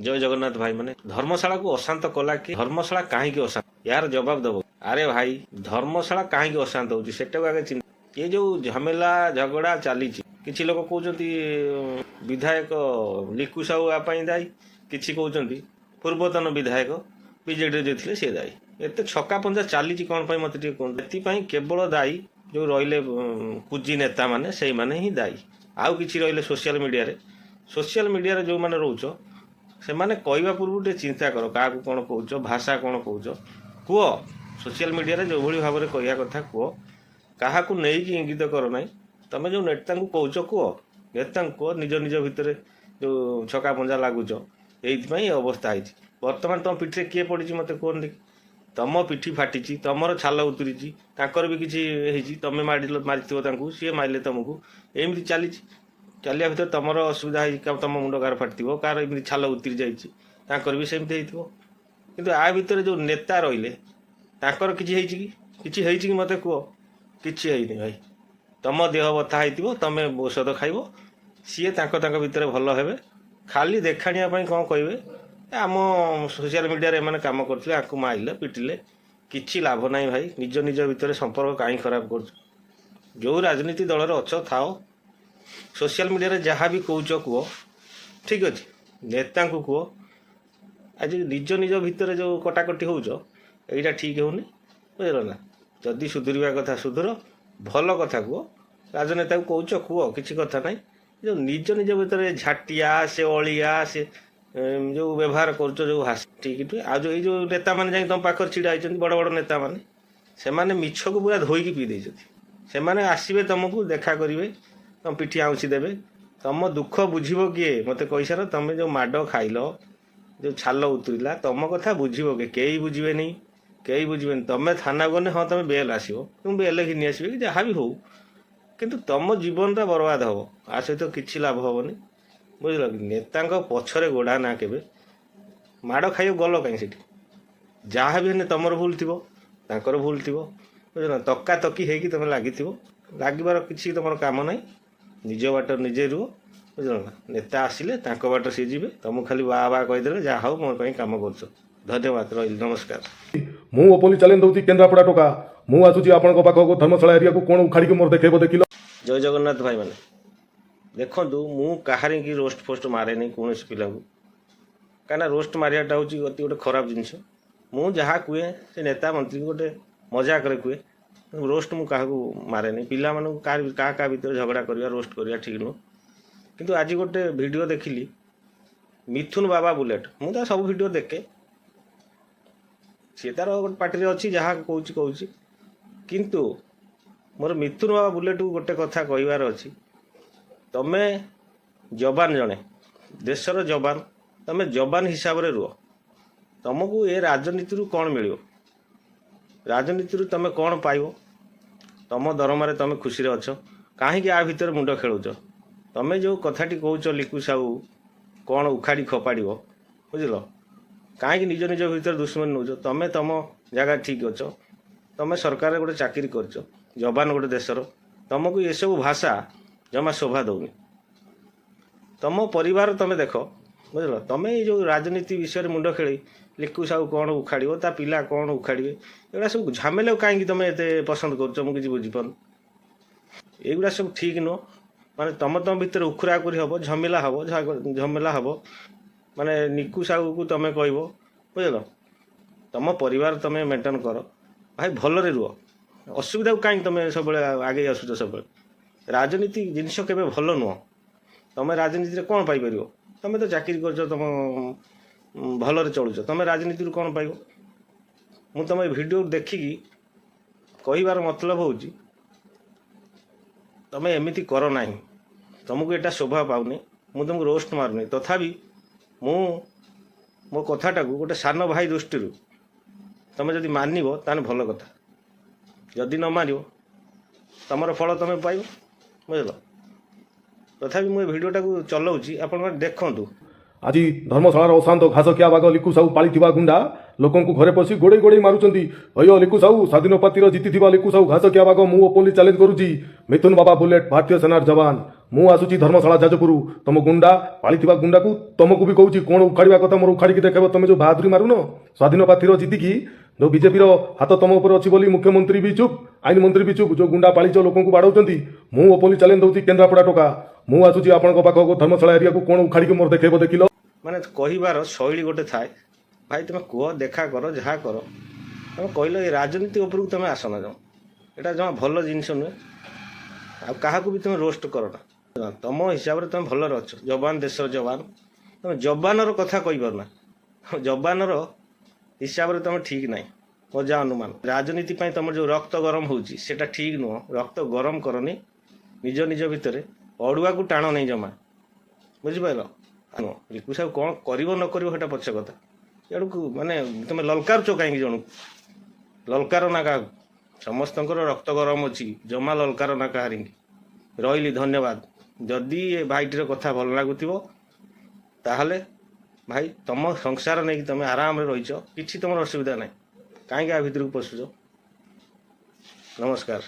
ଜୟ ଜଗନ୍ନାଥ ଭାଇମାନେ। ଧର୍ମଶାଳାକୁ ଅଶାନ୍ତ କଲା କି? ଧର୍ମଶାଳା କାହିଁକି ଅଶାନ୍ତ, ଏହାର ଜବାବ ଦବ। ଆରେ ଭାଇ, ଧର୍ମଶାଳା କାହିଁକି ଅଶାନ୍ତ ହଉଛି, ସେଟାକୁ ଆଗେ ଚିନ୍ତା। ଏ ଯୋଉ ଝାମେଲା ଝଗଡ଼ା ଚାଲିଛି, କିଛି ଲୋକ କହୁଛନ୍ତି ବିଧାୟକ ଲିକୁ ସାହୁ ଆ ପାଇଁ ଦାୟୀ, କିଛି କହୁଛନ୍ତି ପୂର୍ବତନ ବିଧାୟକ ବିଜେଡିରେ ଯିଏ ଥିଲେ ସିଏ ଦାୟୀ। ଏତେ ଛକା ପଞ୍ଜା ଚାଲିଛି କ'ଣ ପାଇଁ, ମୋତେ ଟିକେ କୁହନ୍ତୁ। ଏଥିପାଇଁ କେବଳ ଦାୟୀ ଯୋଉ ରହିଲେ କୁଜି ନେତାମାନେ, ସେଇମାନେ ହିଁ ଦାୟୀ। ଆଉ କିଛି ରହିଲେ ସୋସିଆଲ ମିଡ଼ିଆରେ, ସୋସିଆଲ ମିଡ଼ିଆରେ ଯେଉଁମାନେ ରହୁଛ, ସେମାନେ କହିବା ପୂର୍ବରୁ ଟିକେ ଚିନ୍ତା କର, କାହାକୁ କ'ଣ କହୁଛ, ଭାଷା କ'ଣ କହୁଛ କୁହ। ସୋସିଆଲ ମିଡ଼ିଆରେ ଯେଉଁଭଳି ଭାବରେ କହିବା କଥା କୁହ, କାହାକୁ ନେଇକି ଇଙ୍ଗିତ କର ନାହିଁ। ତମେ ଯେଉଁ ନେତାଙ୍କୁ କହୁଛ କୁହ, ନେତାଙ୍କୁ କୁହ। ନିଜ ନିଜ ଭିତରେ ଯେଉଁ ଛକା ପଞ୍ଜା ଲାଗୁଛ, ଏଇଥିପାଇଁ ଏ ଅବସ୍ଥା ହେଇଛି। ବର୍ତ୍ତମାନ ତମ ପିଠିରେ କିଏ ପଡ଼ିଛି, ମୋତେ କୁହନ୍ତି। ତମ ପିଠି ଫାଟିଛି, ତମର ଛାଲ ଉତୁରିଛି, ତାଙ୍କର ବି କିଛି ହେଇଛି। ତମେ ମାରିଥିବ ତାଙ୍କୁ, ସିଏ ମାରିଲେ ତମକୁ, ଏମିତି ଚାଲିଛି। ଚାଲିବା ଭିତରେ ତମର ଅସୁବିଧା ହେଇଛି, ତମ ମୁଣ୍ଡ କାହାର ଫାଟିଥିବ, କାହାର ଏମିତି ଛାଲ ଉତୁରି ଯାଇଛି, ତାଙ୍କର ବି ସେମିତି ହେଇଥିବ। କିନ୍ତୁ ଆ ଭିତରେ ଯେଉଁ ନେତା ରହିଲେ, ତାଙ୍କର କିଛି ହେଇଛି କି? କିଛି ହେଇଛି କି, ମୋତେ କୁହ। କିଛି ହେଇନି ଭାଇ। ତମ ଦେହ ବଥା ହେଇଥିବ, ତମେ ଔଷଧ ଖାଇବ, ସିଏ ତାଙ୍କ ତାଙ୍କ ଭିତରେ ଭଲ ହେବେ। ଖାଲି ଦେଖାଣିବା ପାଇଁ କ'ଣ କହିବେ, ଏ ଆମ ସୋସିଆଲ ମିଡ଼ିଆରେ ଏମାନେ କାମ କରୁଥିଲେ, ଆକୁ ମାରିଲେ ପିଟିଲେ। କିଛି ଲାଭ ନାହିଁ ଭାଇ। ନିଜ ନିଜ ଭିତରେ ସମ୍ପର୍କ କାହିଁ ଖରାପ କରୁଛ? ଯେଉଁ ରାଜନୀତି ଦଳରେ ଅଛ ଥାଅ, ସୋସିଆଲ ମିଡ଼ିଆରେ ଯାହା ବି କହୁଛ କୁହ, ଠିକ୍ ଅଛି, ନେତାଙ୍କୁ କୁହ। ଆଜି ନିଜ ନିଜ ଭିତରେ ଯେଉଁ କଟାକଟି ହେଉଛ, ଏଇଟା ଠିକ୍ ହେଉନି, ବୁଝିଲ ନା? ଯଦି ସୁଧୁରିବା କଥା ସୁଧୁର, ଭଲ କଥା କୁହ। ରାଜନେତାକୁ କହୁଛ କୁହ, କିଛି କଥା ନାହିଁ। ଯେଉଁ ନିଜ ନିଜ ଭିତରେ ଝାଟିଆ ସେ ଅଳିଆ ସେ ଯେଉଁ ବ୍ୟବହାର କରୁଛ, ଯେଉଁ ଭାଷା, ଠିକ୍ ନୁହେଁ। ଆଉ ଯେଉଁ ଏଇ ଯେଉଁ ନେତାମାନେ ଯାଇ ତୁମ ପାଖରେ ଛିଡ଼ା ହେଇଛନ୍ତି, ବଡ଼ ବଡ଼ ନେତାମାନେ, ସେମାନେ ମିଛକୁ ପୁରା ଧୋଇକି ପିଇ ଦେଇଛନ୍ତି। ସେମାନେ ଆସିବେ, ତୁମକୁ ଦେଖା କରିବେ, ତମ ପିଠି ଆଉଁସି ଦେବେ। ତମ ଦୁଃଖ ବୁଝିବ କିଏ, ମୋତେ କହିସାର। ତମେ ଯେଉଁ ମାଡ଼ ଖାଇଲ, ଯେଉଁ ଛାଲ ଉତୁରିଲା, ତମ କଥା ବୁଝିବ କିଏ? କେହି ବୁଝିବେନି, କେହି ବୁଝିବେନି। ତମେ ଥାନାକୁ ଗଲେ ହଁ, ତମେ ବେଲ୍ ଆସିବ, ତୁମ ବେଲ୍ ଘିନି ଆସିବେ କି ଯାହା ବି ହଉ, କିନ୍ତୁ ତମ ଜୀବନଟା ବର୍ବାଦ ହବ। ଆ ସହିତ କିଛି ଲାଭ ହବନି, ବୁଝିଲ କି? ନେତାଙ୍କ ପଛରେ ଗୋଡ଼ା ନା କେବେ। ମାଡ଼ ଖାଇବାକୁ ଗଲ କାହିଁ ସେଠି? ଯାହା ବି ହେଲେ ତମର ଭୁଲ ଥିବ, ତାଙ୍କର ଭୁଲ ଥିବ, ବୁଝିଲ? ତକା ତକି ହେଇକି ତମେ ଲାଗିଥିବ। ଲାଗିବାର କିଛି ତମର କାମ ନାହିଁ। ନିଜ ବାଟ ନିଜେ ରୁହ, ବୁଝିଲ ନା? ନେତା ଆସିଲେ ତାଙ୍କ ବାଟ ସିଏ ଯିବେ। ତମକୁ ଖାଲି ବା ବା କହିଦେଲେ, ଯାହା ହଉ ମୋ ପାଇଁ କାମ କରୁଛ, ଧନ୍ୟବାଦ, ରହିଲି, ନମସ୍କାର। ମୁଁ ଓପନଲି ଚ୍ୟାଲେଞ୍ଜ ଦଉଛି, କେନ୍ଦ୍ରାପଡ଼ା ଟୋକା ମୁଁ ଆସୁଛି ଆପଣଙ୍କ ପାଖକୁ ଧର୍ମଶାଳା ଏରିଆକୁ। କ'ଣ ଉଖାଡ଼ିକି ମୋର ଦେଖେଇବ ଦେଖିଲ। ଜୟ ଜଗନ୍ନାଥ ଭାଇମାନେ। ଦେଖନ୍ତୁ, ମୁଁ କାହାରିକି ରୋଷ୍ଟ ଫୋଷ୍ଟ ମାରେନି କୌଣସି ପିଲାକୁ, କାହିଁକିନା ରୋଷ୍ଟ ମାରିବାଟା ହେଉଛି ଅତି ଗୋଟେ ଖରାପ ଜିନିଷ। ମୁଁ ଯାହା କୁହେ, ସେ ନେତା ମନ୍ତ୍ରୀଙ୍କୁ ଗୋଟେ ମଜାକରେ କୁହେ। ରୋଷ୍ଟ ମୁଁ କାହାକୁ ମାରେନି। ପିଲାମାନଙ୍କୁ କାହା କାହା କାହା ଭିତରେ ଝଗଡ଼ା କରିବା, ରୋଷ୍ଟ କରିବା ଠିକ୍ ନୁହଁ। କିନ୍ତୁ ଆଜି ଗୋଟେ ଭିଡ଼ିଓ ଦେଖିଲି, ମିଥୁନ ବାବା ବୁଲେଟ୍। ମୁଁ ତା ସବୁ ଭିଡ଼ିଓ ଦେଖେ। ସିଏ ତାର ଗୋଟେ ପାର୍ଟିରେ ଅଛି, ଯାହା କହୁଛି କହୁଛି। କିନ୍ତୁ ମୋର ମିଥୁନ ବାବା ବୁଲେଟ୍କୁ ଗୋଟେ କଥା କହିବାର ଅଛି। ତମେ ଯବାନ ଜଣେ, ଦେଶର ଯବାନ, ତମେ ଯବାନ ହିସାବରେ ରୁହ। ତମକୁ ଏ ରାଜନୀତିରୁ କ'ଣ ମିଳିବ? ରାଜନୀତିରୁ ତମେ କ'ଣ ପାଇବ? ତମ ଦରମାରେ ତମେ ଖୁସିରେ ଅଛ, କାହିଁକି ଆ ଭିତରେ ମୁଣ୍ଡ ଖେଳୁଛ? ତମେ ଯେଉଁ କଥାଟି କହୁଛ, ଲିକୁ ସାହୁ କ'ଣ ଉଖାଡ଼ି ଖପାଡ଼ିବ, ବୁଝିଲ? କାହିଁକି ନିଜ ନିଜ ଭିତରେ ଦୁଶ୍ମନ ନେଉଛ? ତମେ ତମ ଜାଗା ଠିକ୍ ଅଛ। ତମେ ସରକାରରେ ଗୋଟେ ଚାକିରି କରିଛ, ଯବାନ ଗୋଟେ ଦେଶର। ତମକୁ ଏସବୁ ଭାଷା ଜମା ଶୋଭା ଦେଉନି। ତମ ପରିବାର ତମେ ଦେଖ, ବୁଝିଲ? ତମେ ଏଇ ଯେଉଁ ରାଜନୀତି ବିଷୟରେ ମୁଣ୍ଡ ଖେଳେଇ ଲିକୁ ସାହୁ କ'ଣ ଉଖାଡ଼ିବ, ତା ପିଲା କ'ଣ ଉଖାଡ଼ିବେ, ଏଗୁଡ଼ା ସବୁ ଝାମେଲାକୁ କାହିଁକି ତମେ ଏତେ ପସନ୍ଦ କରୁଛ, ମୁଁ କିଛି ବୁଝିପାରୁନି। ଏଇଗୁଡ଼ା ସବୁ ଠିକ୍ ନୁହଁ। ମାନେ ତମ ତମ ଭିତରେ ଉଖୁରା ଉଖୁରି ହବ, ଝମେଲା ହବ, ଝମେଲା ହବ। ମାନେ ନିକୁ ସାହୁକୁ ତମେ କହିବ, ବୁଝିଲ? ତମ ପରିବାର ତମେ ମେଣ୍ଟେନ୍ କର ଭାଇ, ଭଲରେ ରୁହ। ଅସୁବିଧାକୁ କାହିଁକି ତମେ ସବୁବେଳେ ଆଗେଇ ଆସୁଛ ସବୁବେଳେ? ରାଜନୀତି ଜିନିଷ କେବେ ଭଲ ନୁହଁ। ତମେ ରାଜନୀତିରେ କ'ଣ ପାଇପାରିବ? ତମେ ତ ଚାକିରି କରୁଛ, ତମ ଭଲରେ ଚଳୁଛ, ତମେ ରାଜନୀତିରୁ କ'ଣ ପାଇବ? ମୁଁ ତମ ଏ ଭିଡ଼ିଓ ଦେଖିକି କହିବାର ମତଲବ ହେଉଛି, ତମେ ଏମିତି କର ନାହିଁ। ତମକୁ ଏଇଟା ଶୋଭା ପାଉନି। ମୁଁ ତମକୁ ରୋଷ୍ଟ ମାରୁନି, ତଥାପି ମୁଁ ମୋ କଥାଟାକୁ ଗୋଟେ ସାନ ଭାଇ ଦୃଷ୍ଟିରୁ ତମେ ଯଦି ମାନିବ ତାହେଲେ ଭଲ କଥା। ଯଦି ନ ମାନିବ, ତମର ଫଳ ତମେ ପାଇବ, ବୁଝିଲ? ତଥାପି ମୁଁ ଏ ଭିଡ଼ିଓଟାକୁ ଚଲାଉଛି, ଆପଣମାନେ ଦେଖନ୍ତୁ। ଆଜି ଧର୍ମଶାଳାର ଅଶାନ୍ତ ଘାସ ଖିଆ ବାଘ ଲିକୁ ସାହୁ ପାଳିଥିବା ଗୁଣ୍ଡା ଲୋକଙ୍କୁ ଘରେ ପଶି ଗୋଡ଼େଇ ଗୋଡ଼େଇ ମାରୁଛନ୍ତି। ଅಯ್ୟ ଲିକୁ ସାହୁ, ସ୍ୱାଧୀନ ପାର୍ଟିର ଜିତିଥିବା ଲିକୁ ସାହୁ, ଘାସ ଖିଆ ବାଘ, ମୁଁ ଓପନଲି ଚ୍ୟାଲେଞ୍ଜ କରୁଛି। ମିଥୁନ ବାବା ବୁଲେଟ, ଭାରତୀୟ ସେନାର ଯବାନ, ମୁଁ ଆସୁଛି ଧର୍ମଶାଳା ଯାଜପୁର। ତମ ଗୁଣ୍ଡା ପାଳିଥିବା ଗୁଣ୍ଡାକୁ ତମକୁ ବି କହୁଛି, କ'ଣ ଉଖାଡ଼ିବା କଥା ମୋର ଉଖାଡ଼ିକି ଦେଖେଇବ। ତମେ ଯୋଉ ବାହାଦୁରୀ ମାରୁନ, ସ୍ୱାଧୀନ ପ୍ରାର୍ଥୀର ଜିତିକି ଯୋଉ ବିଜେପିର ହାତ ତମ ଉପରେ ଅଛି ବୋଲି ମୁଖ୍ୟମନ୍ତ୍ରୀ ବି ଚୁପ୍, ଆଇନ ମନ୍ତ୍ରୀ ବି ଚୁପ୍। ଯୋଉ ଗୁଣ୍ଡା ପାଳିଛ, ଲୋକଙ୍କୁ ବାଡ଼ଉଛନ୍ତି। ମୁଁ ଓପନଲି ଚ୍ୟାଲେଞ୍ଜ ଦଉଛି, କେନ୍ଦ୍ରାପଡ଼ା ଟୋକା, ମୁଁ ଆସୁଛି ଆପଣଙ୍କ ପାଖକୁ ଧର୍ମଶାଳା ଏରିଆକୁ। କ'ଣ ଉଖାଡ଼ିକି ମୋର ଦେଖେଇବ ଦେଖିଲ। ମାନେ କହିବାର ଶୈଳୀ ଗୋଟେ ଥାଏ ଭାଇ। ତୁମେ କୁହ, ଦେଖା କର, ଯାହା କର। ତମେ କହିଲ, ଏ ରାଜନୀତି ଉପରକୁ ତମେ ଆସନା ଜମା। ଏଇଟା ଜମା ଭଲ ଜିନିଷ ନୁହେଁ। ଆଉ କାହାକୁ ବି ତୁମେ ରୋଷ୍ଟ କର ନା। ତମ ହିସାବରେ ତମେ ଭଲରେ ଅଛ, ଯବାନ, ଦେଶର ଯବାନ। ତମେ ଯବାନର କଥା କହିପାରୁନା। ଯବାନର ହିସାବରେ ତମେ ଠିକ୍ ନାହିଁ ମୋ ଯାହା ଅନୁମାନ। ରାଜନୀତି ପାଇଁ ତମର ଯେଉଁ ରକ୍ତ ଗରମ ହେଉଛି, ସେଟା ଠିକ୍ ନୁହଁ। ରକ୍ତ ଗରମ କରନି। ନିଜ ନିଜ ଭିତରେ ଅଡ଼ୁଆକୁ ଟାଣ ନାହିଁ ଜମା, ବୁଝିପାରିଲ? ନୁହଁ, ରିକୁ ସାହୁ କ'ଣ କରିବ ନ କରିବ ସେଟା ପଛ କଥା। ଇଆଡ଼କୁ ମାନେ ତୁମେ ଲଲକାରୁଛ କାହିଁକି ଜଣକୁ? ଲଲକାର ନା କାହାକୁ। ସମସ୍ତଙ୍କର ରକ୍ତ ଗରମ ଅଛି, ଜମା ଲଲକାର ନା କାହାରିକି। ରହିଲି, ଧନ୍ୟବାଦ। ଯଦି ଏ ଭାଇଟିର କଥା ଭଲ ଲାଗୁଥିବ, ତାହେଲେ ଭାଇ, ତମ ସଂସାର ନେଇକି ତମେ ଆରାମରେ ରହିଛ, କିଛି ତମର ଅସୁବିଧା ନାହିଁ। କାହିଁକି ଆ ଭିତରକୁ ପଶୁଛ? ନମସ୍କାର।